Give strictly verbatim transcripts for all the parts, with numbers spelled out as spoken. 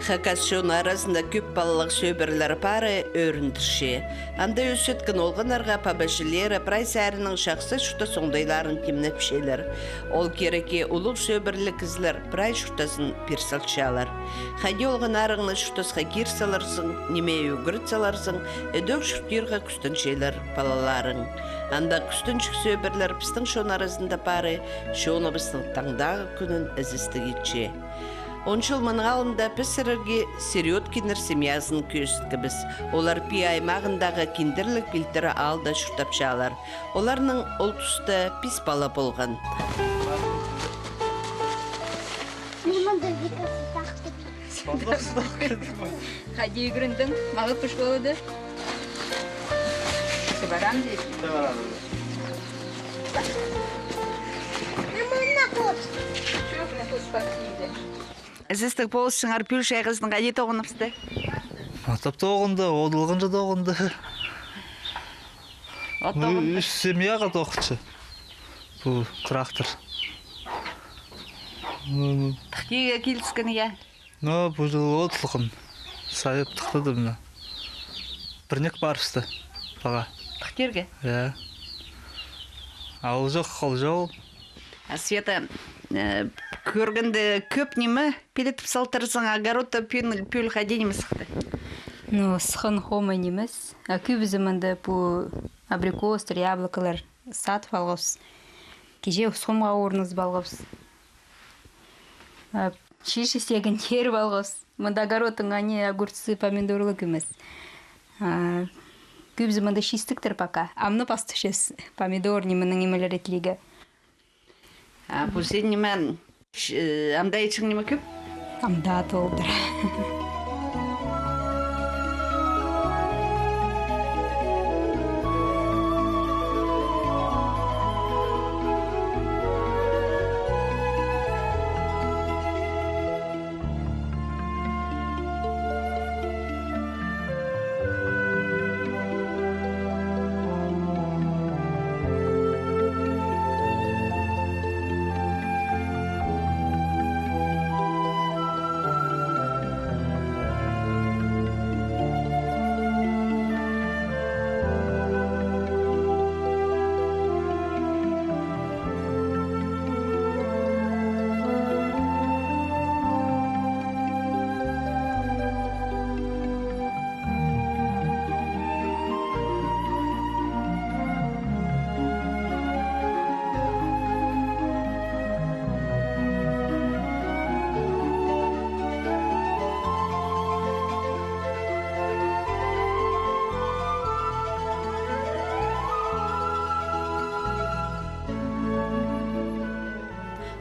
Хакас чоны аразында кӧп палалығ сӧбірелер пары ӧріндірче. Анда ӧсчеткен олғаннарға паба-іҷелері прай саринаң чахсы чуртас оңдайларын тимнепчелер. Ол кирекке улуғ сӧбіреліг кізілер прай чуртазын пир салчалар. Хайди олғаннарыңны чуртасха кир саларзың, ниме ӱгрет саларзың, ідӧк чуртирға кӱстенчелер палаларың. Андағ кӱстенҷік сӧбірелер пістің чон аразында пары чоныбыстың таңдағы кӱнін ізестіг итче. Он чыл мының алнында піс сірерге Серёдкиннер семьязын кӧзіткебіс. Олар Пии аймағындағы Киндірліг пилтірі аалда чуртапчалар. Оларның ол туста пис пала полған. Хайди ӱгрендің, мағат пу школада? Сыбарам дей. Сыбарам. Чох, не хус паксиді. Ізестіг полысчаңар пӱӱл чайғызын хайди тоғыныбысты? Атап тоғынды, одылғанҷа тоғынды. От тоғынды. Ӱс семьяға тоғынча. Пу трактор. Тыхтирға киліскен, я? Но пу чыл одылған. Сайып тыхтадым на. Пірнек парыбысты паға. Тыхтирға? Я. А ол чох, ол чох. А Света, э, кӧргенде кӧп ниме пилетіп салтырзың, огородта пӱӱл, пӱӱл хайди ниме сыхты? Ну, сыххан хомай нимес. А кӧбізі мында пу абрикостар, яблокалар сатып алғабыс. Кичее хомға орнызып алғабыс. А чиже сеген теріп алғабыс. Мында огородтың ани огурцы, помидорлығ нимес. А кӧбізі мында чистіктер пока. Амны пастапчабыс помидор, нименің нимелері итчелерге. А пу син ниме, ш-, э, амда итчең ниме кӧп? Амда толдыра.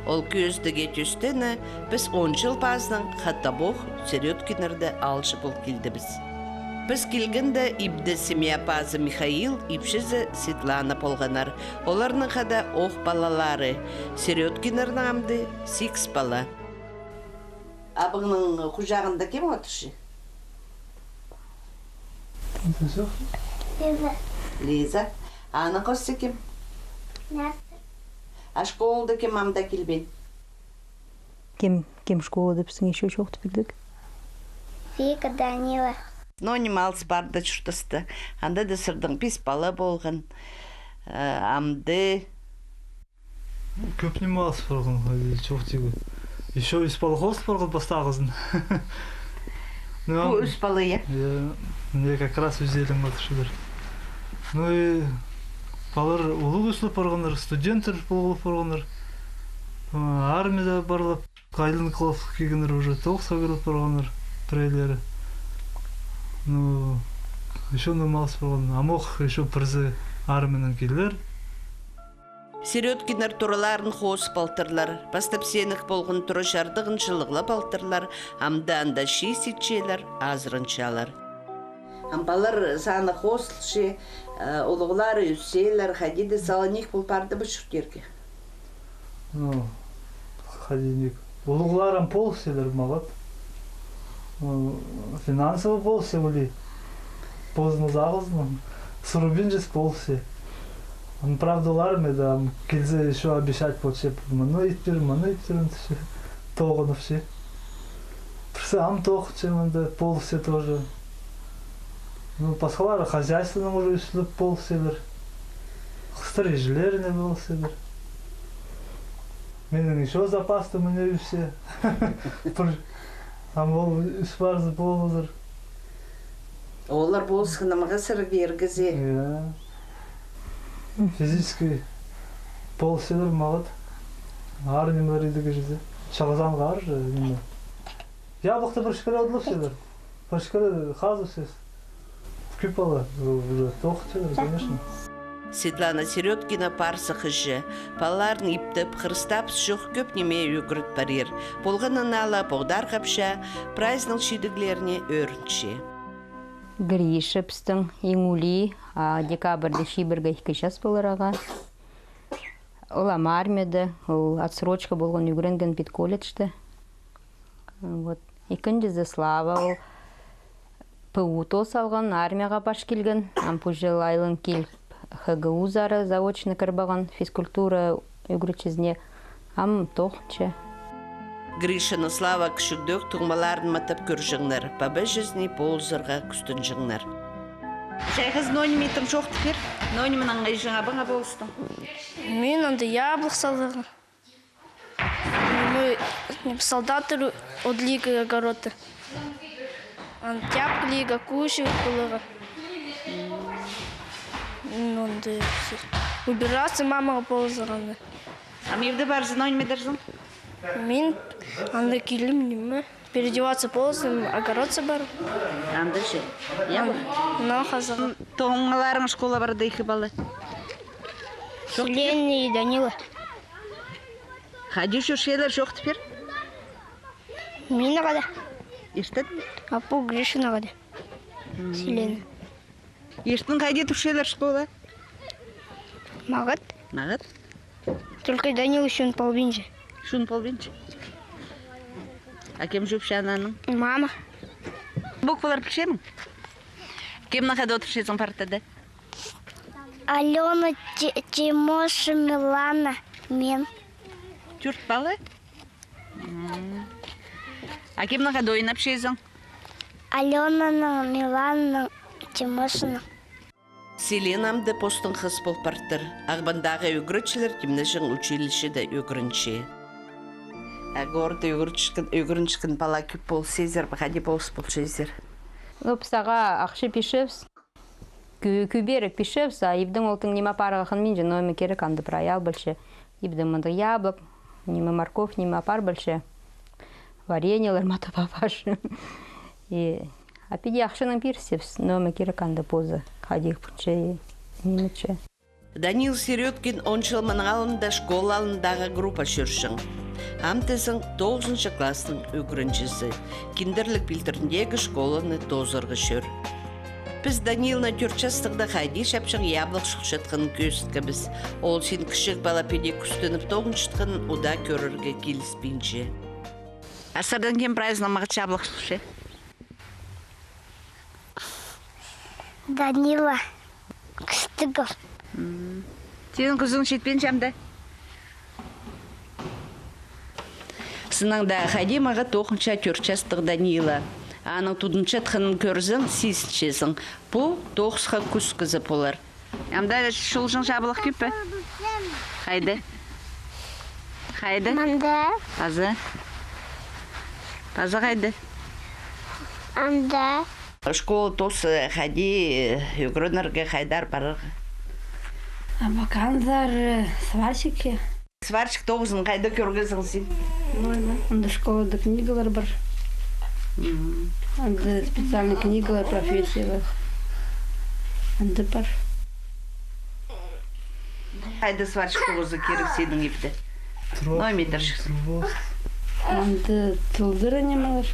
Ол кӧзідіг тӧстеен, піс он чыл пазынаң хатабох Серёдкиннерде аалҷы пол килдібіс. Піс килгенде ибде семья пазы Михаил, ипчізі Светлана полғаннар. Оларның хада ох палалары. Серёдкиннернің амды сигіс пала. Абаңның хуҷағында кем одырча? Лиза. Лиза. Аның хости кем? Настя. А школада кем амды килбеен? Кем, кем школада пістің ещё чоохтап пирдек? Вика, Данила. Но ниме алыс парды чуртаста. Анда даа сірернің пис пала полған. Э, амды. Кӧп ниме алыс парған, хайди чоохтирға. Ещё ӱс пала хозыл парған пастағызын. Ну, пу ам-, ӱс пала, я? Я, мына как раз ӱзелең одырчалар. Ну и палалар улуғ ӧсіп парғаннар, студенттер полып парғаннар. А, армияда парлап, айланып килгеннер уже, тоғысха кіріп парғаннар, пірелері. Ну, ещё ниме алыс парған. Ам ох ещё пірсі армиянаң килер. Серёдкиннер тураларын хозып алтырлар. Пастап сенік полған тура чардығын чылығлап алтырлар, амды анда чиис итчелер, азыранчалар. Ам палалар саны хозылча, э, улуғлары ӧсчелер, хайди даа саланиик пол парды ба чуртирға? Ну, хайди ниик. Улуғларым полысчалар, мағат. Ну, финансово полысча ули. Позының сағызынаң. Сурыбинча полысча. Ам, правда, олар ма да, ам, килзе, ещё обещать полча. Мыны ит пир, мыны ит пир, ан тіпче. Тоғынып чи. Пір Ам тоғынчам мында полысча тоже. Ну, пасхалары хозяйствонаң уже ӱстӱлеп полысчалар. Хыстар иҷелеріне полысчалар. Минің ещё запас-то мына ӧсче. Пір, ам ол ӧс парза полызар. Олар полысханы мағаа сірерге иргізер. Я. Физически полысчалар мағат. Аар нимелер идерге чізе. Чағазанға аар же, ниме. Яблоктар пір чіткелер одылчалар. Пір чіткелер хазыбысчабыс. Кӧп пала, уже тоғынчалар, конечно. Светлана Серёдкина пар сыххыҷы. Палаларын иптеп, хырыстабыс чох кӧп ниме ӱгрет парир. Полғанына ла поғдархапча, прайзының чидіглеріне ӧрінче. Гриша пістің иң улии, а декабрьде чибіргі ікі час полар ағаа. Ол ам армияда, ол отсрочка полған, ӱгренген педколледжте. Вот. Ікінҷізі Слава, ол П У тоос алған, армияға пас килген, ам пу чыл айлан киліп Х Г У-зар заочно кір парған, физкультура ӱгретчізіне, ам тоғынча. Гришаны Слава кічігдеек туңмаларын матап кӧрҷеңнер, паба-іҷезіне полызарға кӱстенҷеңнер. Чайғызын ноо ниме иттің, чоохтап пир. Ноо нименең иҷең-абаңа полыстың? Мин анда яблок салғам. Мы, не, солдаты ру-, отлига огороды. Ан тяпкалига, кучи кулыға. Ну, анда всё. Убираться мамаға полызарға анда. Ам ибде парзың, ноо ниме идерзің? Мин анда килем, ниме, переодеваться полызым, огородта парам. Анда че? Я. Ан-, ба? Ноо хазаға. Туңмаларың школа парда, ікі пала. Селена и Данила. Хайди чӧрчелер, чоохтап пир. Минің ағаа. Иртен? А пу Гришаның ағаа. М. Селена. Иртен хайди турчалар школа? Мағат. Мағат? Только Данил ӱчӱн полбинча. Ӱчӱн полбинча. А кем чыыпча анаң? Мама. Буквалар пілчезің? Кемнең хада одырчазың партада? Алёна, Ти-, Тимоша, Милана, мин. Тӧрт пала? М. А кемнең хада ойнапчазың? Алёнанаң, Милананаң, Тимошанаң. Селена амды постың хыс пол партыр. Ағбандағы ӱгретчілер тимнеҷең училищеде ӱгренче. А городта ӱгренчеткен, ӱгренчеткен пала кӧп полчазар ба, хайди полыс полчазар? Ну, піс ағаа ахча пирчебіс. Кӧ-, кӧбірек пирчебіс, а ибдең ол тың ниме апарарға хынминча, ниме кирек, анда прай ал полча. Ибдең мындағ яблок, ниме, морковь, ниме апар полча. Вареньелер матап апарча. И, а піди ахчанаң пирчебіс, ниме кирек, анда позы хайди полча, и ниме че. Данил Серёдкин он чыл мының алнында школа алнындағы группа чӧрҷең. Ам тізең тоғызынҷы класстың ӱгренҷізі. Киндірліг пилтіріндегі школаны тоозарға чӧр. Піс Данилны тӧрт частығда хайди чапчаң яблок чылчатханын кӧзіткебіс. Ол син кічіг пала піди кӱстеніп тоғынчатханын удаа кӧрерге киліспинче. А сірердең кем прайзынаң мағат яблок чылча? Данила Кыстыгов. М. Синің кӱзің читпинче амды? Сыннаң даа хайди мағат тоғынча тӧрт частығ Данила. Аның тудынчатханын кӧрзең, сизінчезің. Пу тоғысха кӱс кізі полар. Амды чылҷаң яблок кӧп пе? Хайда? Хайда? Мында. Паза? Паза хайда? Анда. Школа тооза хайди, э, ӱгренерге, хайдар парарға? А пока анзар, э, сварщикке. Сварщик тоғызын хайда кӧргезің син? Анда школада книгалар пар. Мгм. Анда специальный книгалар, профессиялар. Анда пар. Хайда сварщик тоғызы кирек синің ибде? Трос, ной метрчик. Трос. Анда тылдыр нимелер.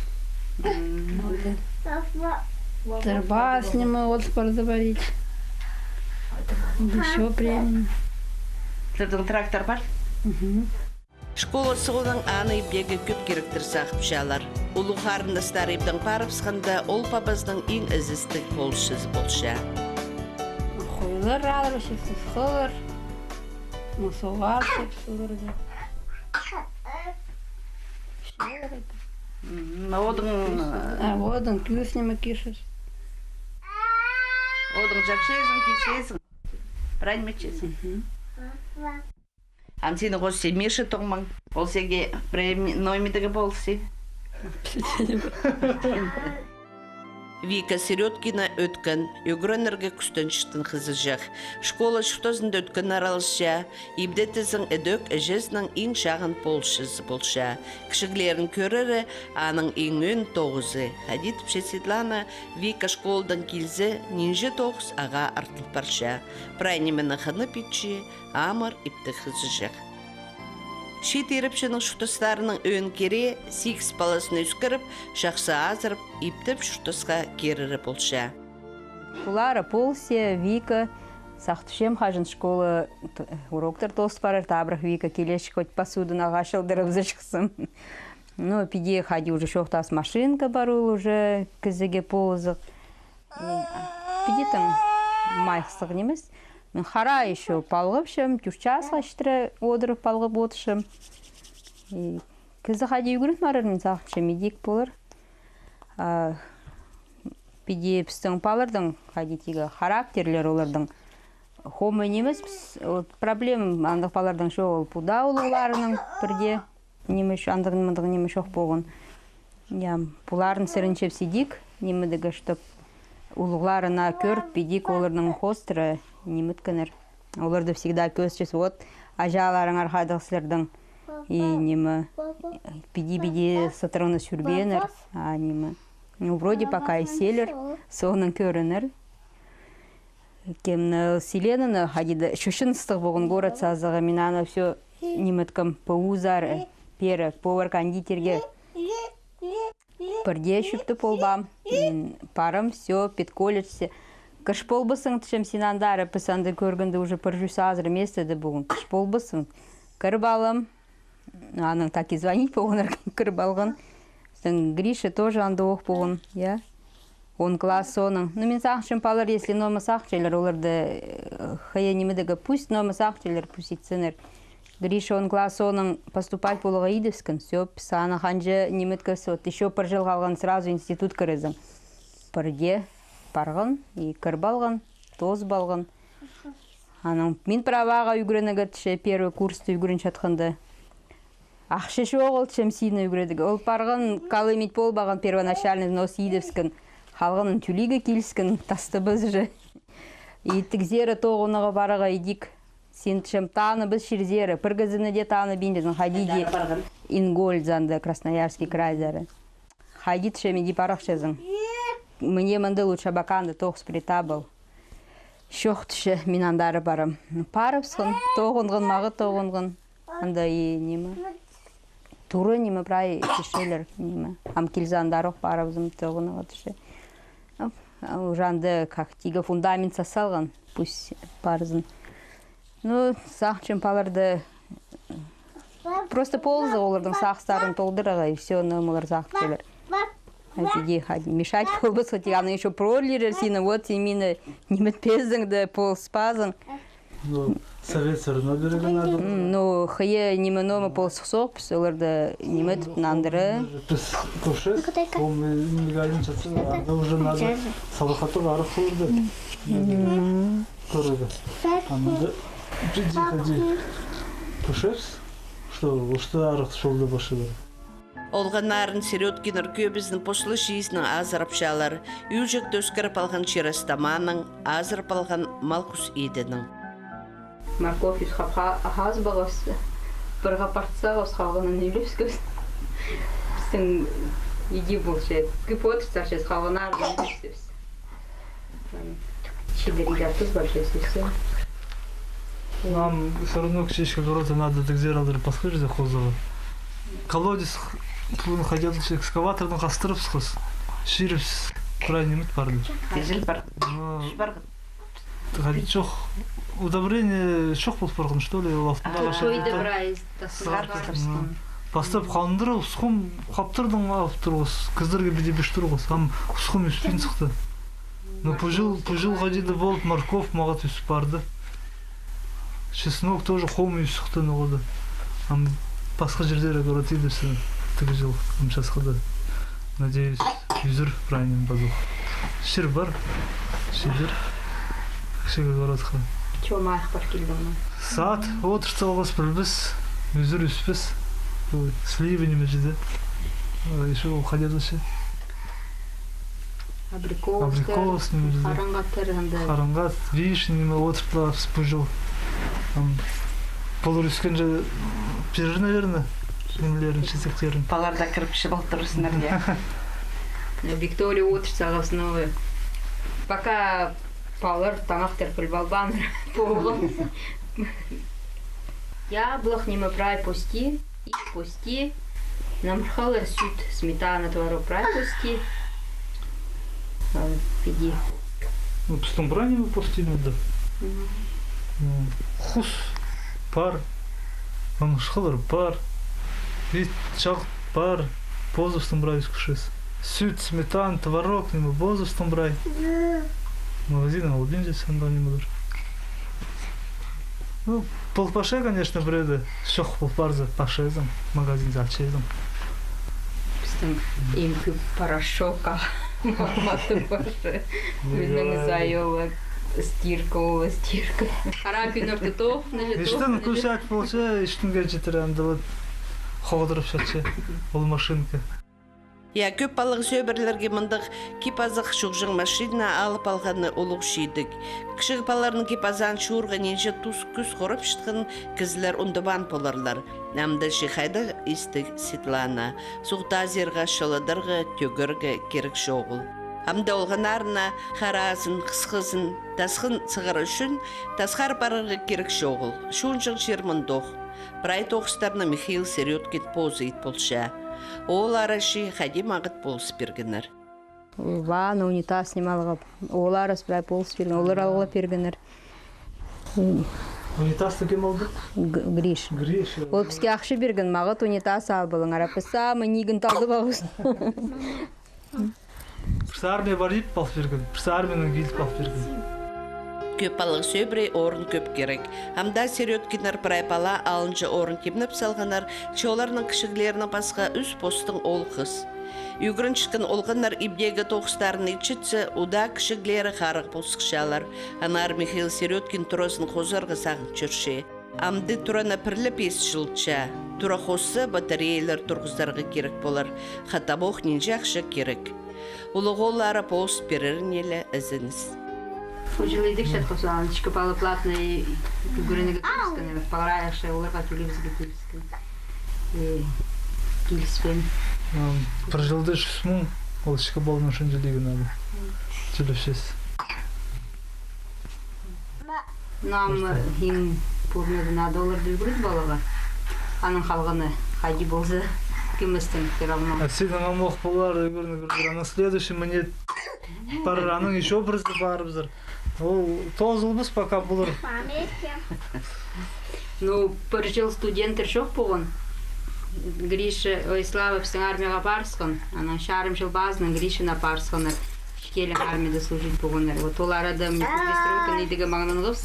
Мгм. Анда тырбас ниме, от парза парить. Ещё времени. Сірернің трактор пар? Мгм. Школа сығунаң аны ибдегі кӧп киректер сағыпчалар. Улуғ харындастары ибдең парыбысханда, ол пабазының иң ізестіг полысчызы полча. Хойлар алар, сысхалар, мусоғар, сыпсылар да. Мгм. Одың, а, одың кӧзіне ме кирчезің? Одың чапчазың, кирчезің. Прай ниме итчезің. Мгм. Ам синің хости Миша тоғынмаң. Ол сиге прай ниме дее полза. Вика Серёдкина ӧткін, ӱгренерге кӱстенчеткен хызыҷах. Школа чуртазында ӧткін араласча, ибде тізең ідӧк іҷезінің иң чағын полысчызы полча. Кічіглерін кӧрері аның иң ӧӧн тоғызы. Хайди тіпче Светлана, Вика школадаң килзе, нинҷе тоғыс ағаа артыл парча. Прай нимені хынып итче, амыр иптіг хызыҷах. Чиит ирепчінің чуртастарының ӧӧн кирее сигіс палазын ӧскіріп, чахсы азырап, иптеп чуртасха кирері полча. Пулары полысча, Вика, сағынчам, хаҷан школа т-, уроктар тоозыл парар, табырах Вика килче, хоть посуданы ағаа чылдырыбыза чыхсам. Ну, піди хайди уже чоохтас машинка пар, ол уже кізіге полызығ. М, піди тың майхсығ нимес. Мин хараа ещё палғапчам, тӧрт часха читіре одырып палғап одырчам. И кізі хайди ӱгрен парар, мин сағынчам, идӧк полар. А, піди пістің палаларның хайди тигі характерлер оларның хомай нимес, піс, вот, проблема андағ палаларның чоғыл, пу даа улуғларының пірдее ниме, андағ, мындағ ниме чох полған. Я, пуларын сірер ниме идӧк, ниме дее, чтоб улуғларына кӧріп, идӧк оларның хоостыра ниме иткеннер. Оларды всегда кӧзітчес, вот, аҷаларыңар хайдағ сірернің, и ниме, піди-піди сыдырғаны сӱрбееннер, а ниме. Ну, вроде пока исчелер, соонаң кӧрінер. Кем, э, Селенаны хайди-да чӧрче, ыстығ полған, город сазығы, мин аны всё ниме иткем, П У-зар, э, пеер повар-кондитерге пірдее чӧптіп полбаам. Мин парам, всё, педколледжте. Кір полбассың, тіпчем, син андар, піс анда кӧргенде уже пір чӱс азыра миистер полған. Кір полбассың. Кіріп алам. Анаң так и звонить полғаннар, кіріп алған. Пістің Гриша тоже анда ох полған, я. Он класс соонаң. Ну, мин сағынчам, палалар, если нома сағынчалар, оларды, э, хайди ниме дее, пусть нома сағынчалар, пусть итсеннер. Гриша он класс соонаң поступать поларға идібіскен. Всё, піс аны ханҷа ниме иткебіс, вот, ещё пір чыл халған, сразу институт кірерзің. Пірдее парған и кіріп алған, тоозып алған. Анаң мин праваға ӱгренерге тіпче, первый курста ӱгренчеткенде. Ахча чоғыл, тіпчем, сині ӱгредерге. Ол парған, калым ит полбаған, первоначальный взнос идібіскен. Халғанын тӧлирге киліскен, тастабас уже. И тігзер тоғынарға парарға идӧк. Син, тіпчем, таныбас чирзер, пір кізіні дее таныбинчазың, хайди дее. Ингользар анда, Красноярский крайзар. Хайди, тіпчем, иди парахчазың. Мына мында лучше Абаканда тоғыс пірее табыл. Чох, тіпче, мин андар парам. Парыбысхан, тоғынған, мағат тоғынған. Анда и ниме. Тура ниме, прай кізілер ниме. Ам килзе андар ох парыбызам, тоғынарға, тіпче. Ап, а уже анда как тигі фундамент сас салған, пусть парзын. Ну, сағынчам, палаларды просто полызығ олардың сағыстарын толдырарға, и всё, номалар сағынчалар. А піди хайди мешать полбас, хоть аны ещё проллирер сині, вот син мині ниме итпезің дее, полыспазың. Ну, совет всё равно берерге надо. М, ну, хайди ниме, нома полысхох, піс оларды ниме итіп, нандыра. Піс кӧрчебіс, ол нелегальный чатсыз, анда уже надо салахатыр арах оларды. М. Көрерге. А мында піди хайди кӧрчебіс, что орта арах чолда пасчалар. Олғаннарын Серёдкиннер кӧбізін пос ла чиизінең азырапчалар, ӱлҷекте ӧскіріп алған чир ас-тамаанаң, азырап алған мал-хус иденең. Морковь ӱс хапха ас парғабыс, пір хап артысхабыс, халғанын ӱлебіскебіс. Пістің иди полча, кӧп одырчабыс, халғаннарын ӱлебіскебіс. Чидер идер тус вообще сӧсі. Нам всё равно к чечке огорода надо тігзер алдырып пасха чирде хозуға. Колодец пулын хайдағ-да экскаваторнаң хастырыбысхабыс. Чирібіс прай ниме ит парды. Тізіл пар. Ну, чох. Удобрение чох пол парған, что ли, ол алтында. Пастап халындыра, усхум хаптырдың алып турғабыс, кізілерге піди пиріп турғабыс, ам усхум ӧспин сыхты. Но пу чыл, пу чыл хайди-да полып, морковь мағат ӧсіп парды. Чеснок тоже хомай ӧс сыхты ноға-да. Ам пасха чирдерге кӧрі тидібіс тігі чыл, ам часхыда. Надеюсь, ӱзӱр прай ниме пазох. Чир пар, чир. Кічіг городха. Чомах пар килдім. Саат одырт салғабыс, пілбес, ӱзӱр ӧспес. Пу сливы ниме чізе. Э, ещё ол хайди зе. Абрикос, абрикос, ниме чізе. Хараңғаттар анда. Хараңғат, вишня ниме одыртылабыс пу чыл. Ам, пулар ӧскенҷе пирер, наверное, нимелерін, чизектерін. Палалар даа кіріп чіп алтырзыннар, я. Виктория одырт салғабыс, но пока палалар таңахтар піліп албааннар. Полған. Яблох ниме прай пости, и пости. Намырхалар сӱт, сметана, творог прай пости. А, піди. Ну, пістің прай ниме пости мында. Мгм. Ну, хус пар, намырхалар пар, ит, чағыт пар, позыбыстың прай ӧскірчебіс. Сӱт, сметана, творог, ниме, позыбыстың прай. Магазиннаң албинчабыс андағ нимелер. Ну, пол пасча, конечно, пірееде. Чох, пол парза, пасчазың, магазинзер алчазың. Пістің иң кӧп порошок, мама, порошок. Мының зайыла, стирка, ол стирка. Хара кӱннерде тоғынча, іштің тоғынча. Кӧсчең полча, іштің килчетер, анда вот хоғдырып чатча ол машинка. Я, кӧп палығ сӧбірелерге мындағ кип-азах чуғҷаң машина алып алғаны улуғ чидік. Кічіг палаларның кип-азаан чуурға нинҷе тус кӱс хорап чатхан кізілер ундубаан поларлар. Амды чи хайдағ истіг Светлана. Суғ тазирға, чылыдарға, тӧгерге кирек чоғыл. Амды олғаннарына хараазын, хысхызын, тасхын сығар ӱчӱн тасхар парарға кирек чоғыл. Чуунҷаң чир мындох. Прай тоғыстарны Михаил Серёдкин позы ит полча. Ол ара чи хайди мағат полыс пиргеннер. Ванна, унитаз ниме алғабыс. Ол арас прай полыс пирген, олар алғылап пиргеннер. Унитазты кем алды? Г-, Гриш. Гриш. Ол піске ахча пирген, мағат унитаз ал полыңар. А піс самый нигін талды балғабыс. Пірсі армия пар ит пал пирген, пірсі армиянаң киліп пал пирген. Кӧп палығ сӧбіре орын кӧп кирек. Амды Серёдкиннер прай пала алынҷа орын тимнеп салғаннар, че оларның кічіглерінең пасха ӱс постың оол-хыс. Ӱгренчеткен олғаннар ибдегі тоғыстарын итчетсе, удаа кічіглері харығ пол сыхчалар. Аннаңар Михаил Серёдкин туразын хозарға сағын чӧрче. Амды тураны пірле пис чылча. Тура хоза батареялар турғызарға кирек полар. Хатабох нинҷе ахча кирек. Улуғ ооллары полыс пиреріне ле ізеніс. Пу чыл идік чатхабыс, аны ічкі пала платный ӱгренерге киліскен, палалар ахча оларға тӧлебізерге киліскен. Э, киліспеен. Ам, пір чылда чӱс муң, ол ічкі паланың ӱчӱн тӧлирге надо. Тӧлепчес. Нам иң пурнада надо оларды ӱгредіп аларға. Аның халғаны хайди полза, кӧместең всё равно. А синің амох полар ӱгренерге, а на следующий міне пар, аның ещё пірсі парыбызар. Ол тоозылбас пока полар. Ну, пір чыл студенттер чох полған. Гриша, ой, Слава пістің армияға парысхан. Анаң чарым чыл пазынаң Гришаны парысханнар. Ікӧлең армияда служить полғаннар. Вот ол арада мына пристройканы идерге маңнанғабыс,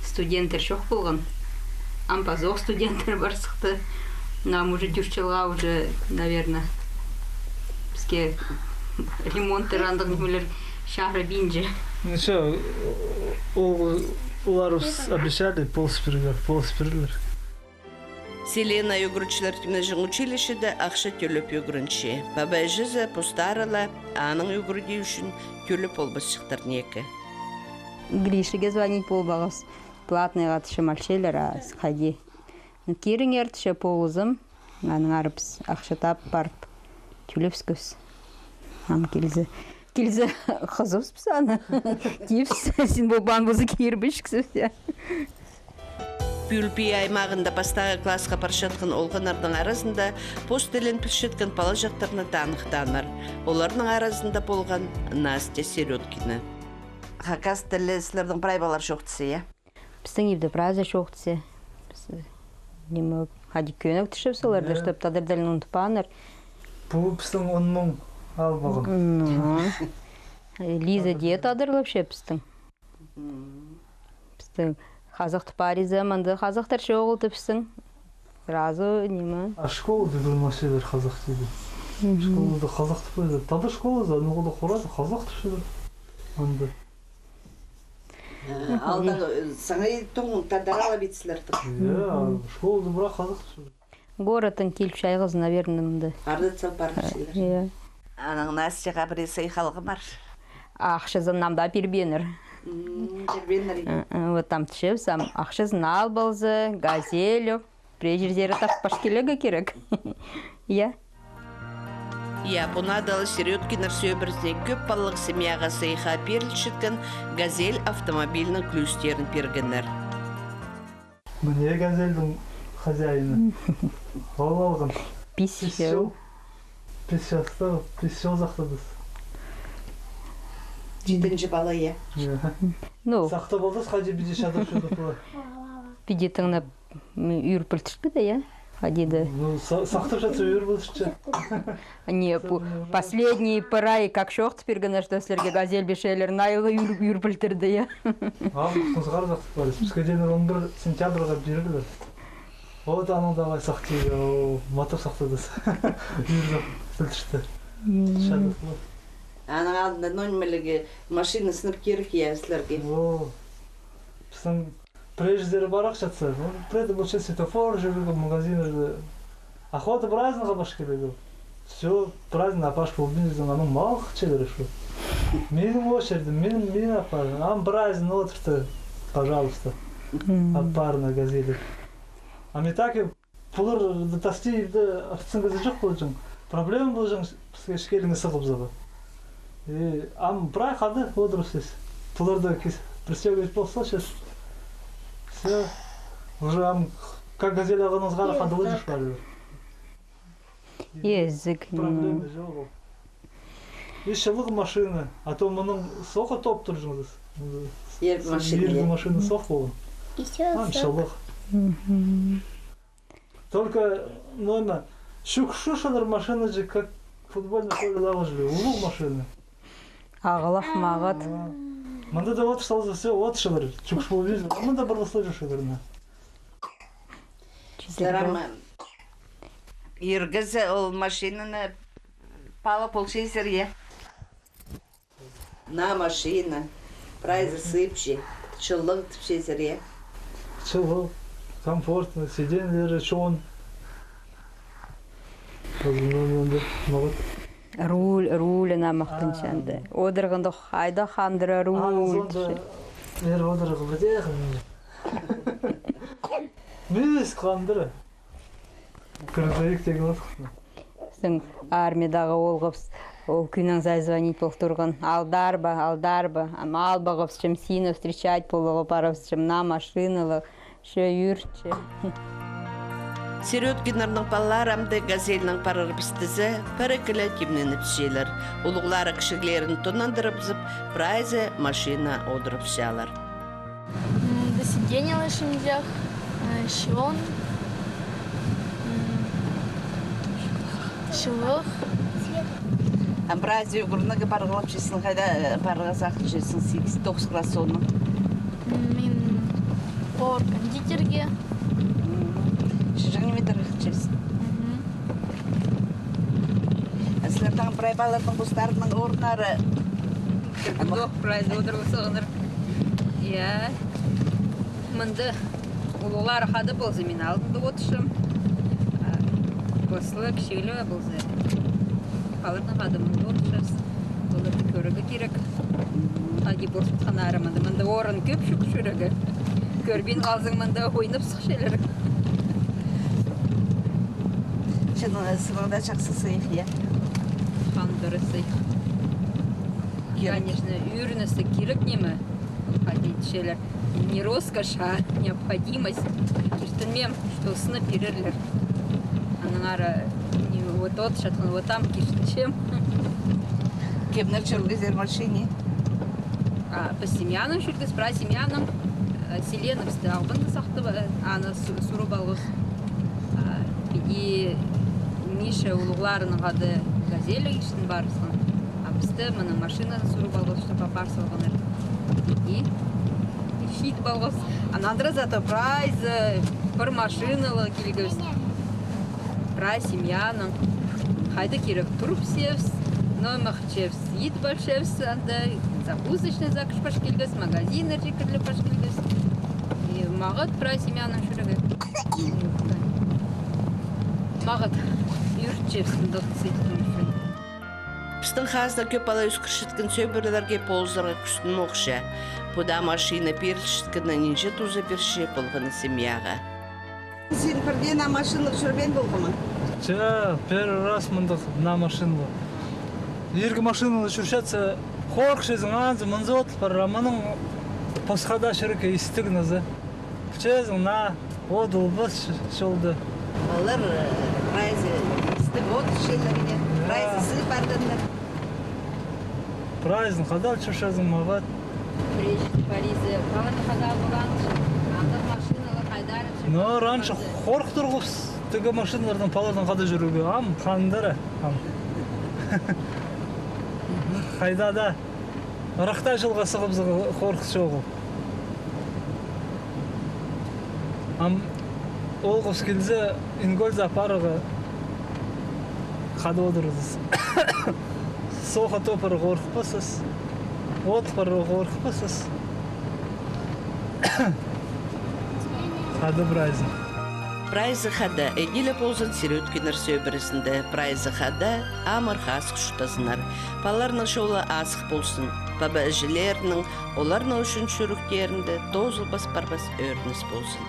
студенттер чох полған. Ам пазох студенттер пар сыхты. Нам уже тӧрт чылға уже, наверное, піске ремонттар, андағ нимелер чарабинча. Ну чё, ол, олар обещали, полыс пирерлер, полыс пирерлер. Селена ӱгретчілер тимнеҷең училищеде ахча тӧлеп ӱгренче. Паба-іҷезі постары ла аның ӱгредии ӱчӱн тӧлеп полбасчыхтар ниме. Гришеге звонить полбағабыс. Платныйға тіпчем, алчалар, а хайди. Ну, киріңер тіпче, полызым. Аннаңар піс ахча таап парып, тӧлебіскебіс. Ам килзе, килзе, хызыбыспыс аны. Тіпчебіс, син полбаан полза, кирбинчексің, я. Пӱӱл Пии аймағында пастағы класха парчатхан олғаннарның аразында пос тілін пілчеткен палаҷахтарны таныхтааннар. Оларның аразында полған Настя Серёдкина. Хакас тілі сірернің прай палалар чоохтасча, я? Пістің ибде прайзы чоохтасча. Піс, ниме, хайди кӧніктірчебіс оларды, чтоб тадар тілін ундутпааннар. Пу пістің он муң алып алған. Ну. Лиза дее тадарлапча пістің. Пістің хазахты париза, мында хазахтар чоғыл тіпчең. Сразу ниме. А школада пір ниме чӧрер хазах тілде? Школада хазах тіп, тада школазы, аны ол хорада хазах тіпчелер. Анда. Алда саңай тоң тадар алып итсілерді. Иә, школада пірее хазах тіпчелер. Городтаң киліп чайғызын, наверное, мында. Арды сал парчалар. Иә. Анаң Настяға пірее сыйых алғам пар. Ахчазын ам даа пирбееннер. Пирбееннер. Вот ам тіпчебіс, ам ахчазын алып алза, газель, пірее чирзер тартып парып килерге кирек. Иә. Иә, пу наада ла Серёдкиннер сӧбірезіне кӧп палалығ семьяға сыйыхха пирілчеткен газель автомобильнің кӱлӱстерін пиргеннер. Мына газельдің хозяины. Ол алған. Пис чыл. Пис чыл. Пис чыл сахтадыс. Читінҷі пала, я. Ну. Сахтап алдыс, хайди піди чадыр чудыпла. Піди тыңнап, м, ӱр пілдіртпеді, я? Хайди да. Ну, сахтап чадса, ӱр пілдіртче. Не, пу-, последний пір ай как чоохтап пирген, что сірерге газель пирчелер, айлы ӱр, ӱр пілдірді, я. Августың сығара сахтап парыс. Піске дее он пір сентябрьға пирілер. О, да, анаң даа алай сахтирға, о, матап сахтадыс. Ӱр пілдіртті. Чадыхлы. Анаң алдында, ну, нимелерге машина сынап кирек, я, сірерге. О, пістің Пірее чирзер парах чатса, ну, пірее дее полча светофор чӧрерге, магазиннерде. Охота праздникке пас килерге. Всё, праздник апарча полбинчазың, анаң мал хынчалар, шо. Минің очередь, мин, мин апарим. Ам праздник одыртты, пожалуйста. Аппар на газели. А ми так и пулар тастирға, артысха кізі чох полҷаң. Проблема полҷаң, піске іккелеңе сығыбызарға. И ам прай хада одырыбысчабыс. Пуларны кис-, пристёгивать полза, сейчас. Всё. Уже ам, как газель алғаныңызға, хада ла чӧрче. Езік. Проблема чох ол. И чылығ машина, а то мының соох топ турҷаңзар. Ир машина. Ир машина соох полған. Ам чылығ. Только, ну, ана, чӱк чӱрчелер машинаҷа, как футбольный поле лағыҷы, улуғ машина. Ағылах мағат. Мында даа от салза, всё, от чӱрчелер, чӱк чӱрбинче. Мында пір пос чӱрчелер, на. Сірер ам иргізі ол машинаны паалап полчазар, я? На машина. Прайзы сыыпча. Чылығ тіпчезер, я? Чылығ, комфортно, сиденьелері чоон. Руль, руль ана махтанча анда. Одырғанда хайдағ хандыра руль. Ана одырғы пірдее хандыра. Мис хандыра. Грузовик тегіл. Пістің армиядағы оолғабыс, ол кӱннің сай звонить пол турған. Алдар ба, алдар ба? Ам албағабысчам, сині встречать поларға парыбысчам, на машиналы, че ӱрче. Серёдкиннернің палалары амды газельнең парарбыс тізе, пірігі ле тимненіпчелер. Улуғлары кічіглерін тонандырыбызып, прайзы машина одырыбысчалар. М, да сиденьелер чымҷах, э, чоон, м, чылығ. Ам прайзы ӱгренерге парғлапчазың, хайда, э, парарға сағынчазың, сигіс, тоғыс класс соонда? М, мин пар кондитерге. М, чыҷаң ниме идерге хынчазың? Мгм. А сірернің прай палаларның постарының орыннары? Кӧп прай одырыбысчаңнар. Я. Мында улуғлары хада полза, мин алдында одырчам. А пос ла, кічіг ле полза, палаларнаң хада мында одырчабыс. Оларны кӧрерге кирек. Хайди полчатханнары мында. Мында орын кӧп чӱк чӱрерге. Кӧрбин халзаң, мында ойнап сыхчалар. Че, ну, сынап даа чахсы сыйых, я? Хандыра сыйых. Кирек. Конечно, ӱріністі кирек ниме. Хайди тіпчелер. Не роскошь, а необходимость. Киртінмеем, что сынап пирерлер. Анаң ары, не, вот, вот, чатхан, вот там киртінчем. Кемнер чӧргезер машина? А, піс семьянаң чӧргебіс, прай семьянаң, э, Селеновсты Албанда сахтап, э, аны су-, сурып алғабыс. А, піди Миша улуғларынаң хада газель иртін парыбысхан. А пісті мына машинанаң сурып алғабыс, чтоб апар салғаннар. Піди. Читіп алғабыс. Аннаңар зато прайзы пір машиналы килгебіс. Прай семьянаң. Хайда кирек турыбысчабыс, номах чебіс, ит парчабыс, анда закусочный закчы пас килгебіс, магазиннерҷе кіріп пас килгебіс. И мағат прай семьянаң чӧрерге. Мағат ӧрінчебіс мындағ сыйыхтың ӱчӱн. Пістің хазна кӧп пала ӧскірчеткен сӧбірелерге полызарға кӱстенмеҷе. Пу даа машина пирілчеткені нинҷе туза пирче полған семьяға. Син пірдее наа машинаға чӧрбеен полғаң ма? Че, первый раз мындағ наа машинаға. Иргі машинаға чӧрчетсе, хорыхчазың, анзы-мынзы от пар, а мының пасха даа чӧрерге истіг нооза. Пілчезің, наа, одылбас чолда. Олар, э, прайзы истіг от іччелер, прайзы сый парғаннар. Прайзын хада чӧрчезің, мағат. Прежде паризы, паланы хада полаңчы, андағ машиналар хайдар. Но раньше хорых турғабыс тігі машиналардаң, палардаң хада чӧрерге, ам хандыра, ам. Хайда даа. Ырахта чолға сығыбызарға хорых чоғыл. Ам оолғыс килзе, Ингользар парарға хада одырарбыс. Сохха топ парарға хорыхпасчабыс. От парарға хорыхпасчабыс. Хада прайзы. Прайзы хада, іди ле ползын сир ӧткеннер сӧбірезінде, прайзы хада, амыр хазых чуртазыннар. Палаларның чолы азых ползын. Паба-іҷелернің оларның ӱчӱн чӱректерінде тоозылбас-парбас ӧрініс ползын.